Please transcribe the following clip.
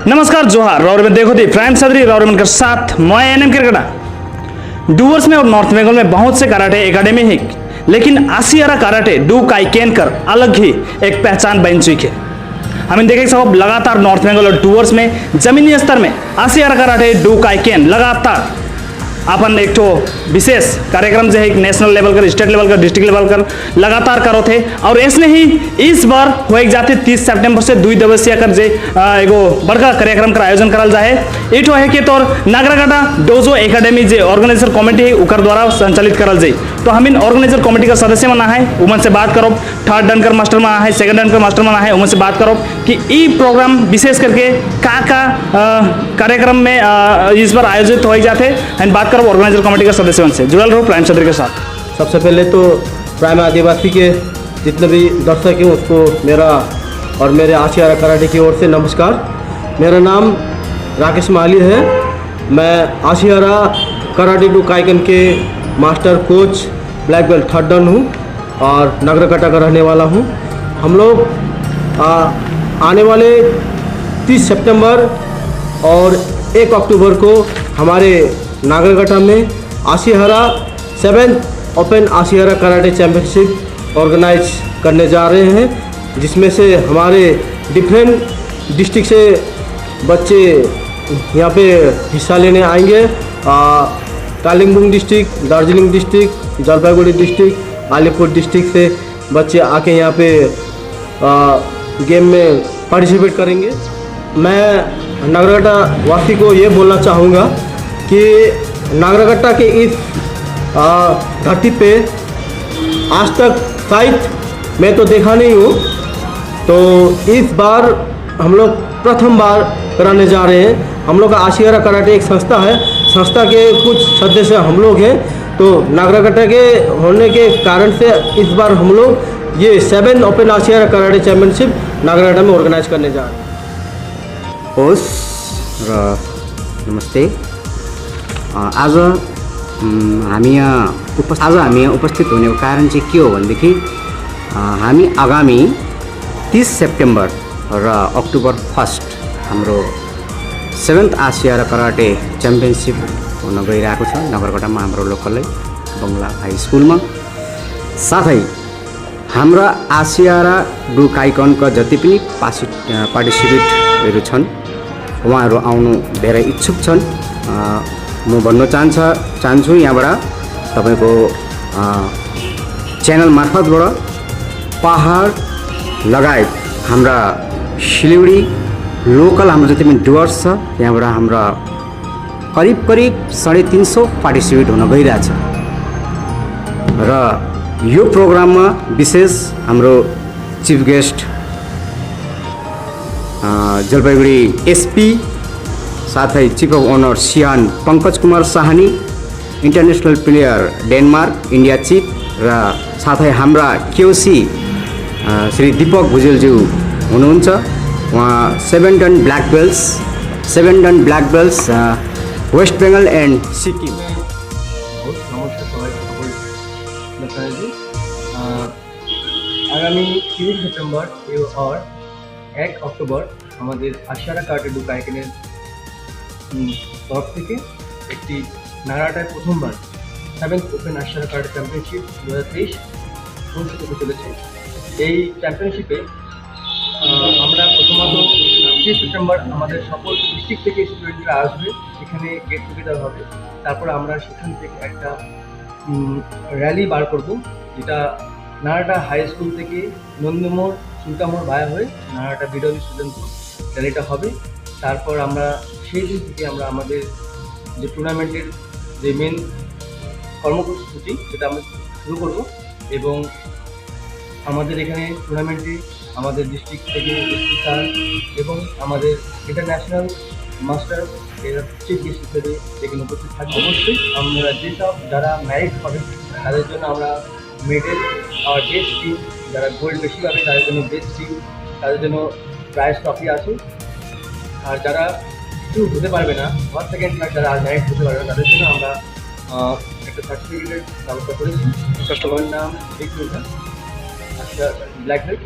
नमस्कार, जोहार। रौर में देखो थी प्राइम सदरी रौर के साथ मैं एनएम क्रिकेटा। डुवर्स में और नॉर्थ बंगाल में बहुत से कराटे एकेडमी है, लेकिन आसियारा कराटे do काइकेन कर अलग ही एक पहचान बन चुकी है। हमें देखे सब लगातार नॉर्थ बंगाल और डुवर्स में जमीनी स्तर में आसियारा कराटे do काइकेन लगातार अपन एक ठो विशेष कार्यक्रम जो है नेशनल लेवल कर, स्टेट लेवल कर, डिस्ट्रिक्ट लेवल कर लगातार करो थे और इसने ही इस बार हो एक जाते 30 सितंबर से 2 दिवसीय कर जे एगो बड़का कार्यक्रम कर आयोजन करल जाए। एठो है कि तोर नागराकाटा डोजो एकेडमी जे ऑर्गेनाइजर कमेटी है, उकर द्वारा संचालित करल जाए। तो हम इन ऑर्गेनाइजर कमेटी का सदस्य मन है, उमन से बात करो। थर्ड डन कर मास्टर में है, सेकंड डन कर मास्टर मन है, उमन से बात करो कि ई प्रोग्राम विशेष करके का का कार्यक्रम में इस बार आयोजित हो जाते एंड बात करो ऑर्गेनाइजर कमेटी का सदस्य से। जुड़ल रहो प्राइम सदर के साथ। सबसे पहले तो प्राइम आदिवासी के जितने भी दर्शक हैं, उसको मेरा और मेरे आशियारा कराटे की ओर से नमस्कार। मेरा नाम राकेश माली है। मैं आशियारा कराटे do काइकन के master coach, black belt third dan हूँ और नगरकटा का रहने वाला हूँ। हम लोग आने वाले 30 सितंबर और 1 अक्टूबर को हमारे नागरकटा में आशिहारा 7 ओपन आशिहारा कराटे चैम्पियनशिप ऑर्गेनाइज करने जा रहे हैं, जिसमें से हमारे डिफरेंट डिस्ट्रिक्ट से बच्चे यहाँ पे हिस्सा लेने आएंगे। कालिम्पोंग डिस्ट्रिक्ट, दार्जिलिंग डिस्ट्रिक्ट, जलपाईगुड़ी डिस्ट्रिक्ट, अलीपुर डिस्ट्रिक्ट से बच्चे आके यहाँ पे गेम में पार्टिसिपेट करेंगे। मैं नागरकट्टा वासी को ये बोलना चाहूँगा कि नागरकट्टा के इस धरती पे आज तक शायद मैं तो देखा नहीं हूँ, तो इस बार हम लोग प्रथम बार कराने जा रहे हैं। हम लोग का आशियारा कराटे एक संस्था है। संस्था के कुछ सदस्य हम लोग हैं, तो नागराकट्टा के होने के कारण से इस बार हम लोग ये 7 ओपन आशियारा कराटे चैम्पियनशिप नागराकट्टा में ऑर्गेनाइज करने जा रहे हैं। होस् र नमस्ते। आज हामी यहाँ उप आज हामी यहाँ उपस्थित हुनेको कारण चाहिँ के हो भनेदेखि हामी आगामी 30 सेप्टेम्बर र अक्टोबर 1 हाम्रो 7th आसियारा कराटे च्याम्पियनसिप हुन गइरहेको छ नगरकटामा, हाम्रो लोकलै बङ्गला हाई स्कुलमा। साथै हाम्रा आसियारा do काइकनका जति पनि पार्टिसिपेटहरू छन्, उहाँहरू आउनु धेरै इच्छुक छन्। म भन्न चाहन्छु यहाँबाट तपाईँको च्यानल मार्फतबाट पहाड लगायत हाम्रा सिलगढी लोकल हाम्रो जति पनि डुवर्स छ, त्यहाँबाट हाम्रा करिब करिब 350 पार्टिसिपेट हुन गइरहेछ। र यो प्रोग्राममा विशेष हाम्रो चिफ गेस्ट जलपाइगुडी एसपी, साथै चिफ अफ ओनर सियान पङ्कज कुमार Sahni, international player Denmark, India chief र साथै हाम्रा केओसी श्री दिपक भुजेलज्यू हुनुहुन्छ। उहाँ 7 dan black belts, 7 dan black belts, West Bengal and Sikkim. নমস্কার সবাই, সকল দর্শনার্থী। আগামী 30 সেপ্টেম্বর আর 1 অক্টোবর আমাদের আশারা কারাটে do কাইকেনের তরফ থেকে একটি নাগরাকাটায় প্রথমবার 7th open আশারা karate championship 2023 অনুষ্ঠিত হতে চলেছে। এই চ্যাম্পিয়নশিপে আমরা প্রথমত 30 সেপ্টেম্বর আমাদের সকল ডিস্ট্রিক্ট থেকে স্টুডেন্টরা আসবে, সেখানে গেট টুগেদার হবে। তারপর আমরা সেখান থেকে একটা র্যালি বার করব, যেটা নারাটা হাই স্কুল থেকে নন্দমোড়, সুলতামোড় ভায়া হয়ে নারাটা বিডি অফিস পর্যন্ত র্যালিটা হবে। তারপর আমরা সেই দিন থেকে আমরা আমাদের যে টুর্নামেন্টের যে মেন কর্মসূচি, সেটা আমরা শুরু করব এবং আমাদের এখানে টুর্নামেন্টে আমাদের ডিস্ট্রিক্ট থেকে এসপি স্যার এবং আমাদের ইন্টারন্যাশনাল মাস্টার, এরা চিফ গেস্ট হিসেবে এখানে উপস্থিত থাকবে। অবশ্যই আমরা যেসব যারা ম্যারিট হবে, তাদের জন্য আমরা মেডেল আর বেস্ট টিম, যারা গোল্ড বেশি পাবে তাদের জন্য বেস্ট টিম, তাদের জন্য প্রাইজ ট্রফি আছে। আর যারা কিছু হতে পারবে না, ফার্স্ট, সেকেন্ড, থার্ড যারা আর ম্যারিট হতে পারবে না, তাদের জন্য আমরা একটা সার্টিফিকেটের ব্যবস্থা করেছি। আমার নাম বিক্রম, আচ্ছা, ব্ল্যাক বেল্ট।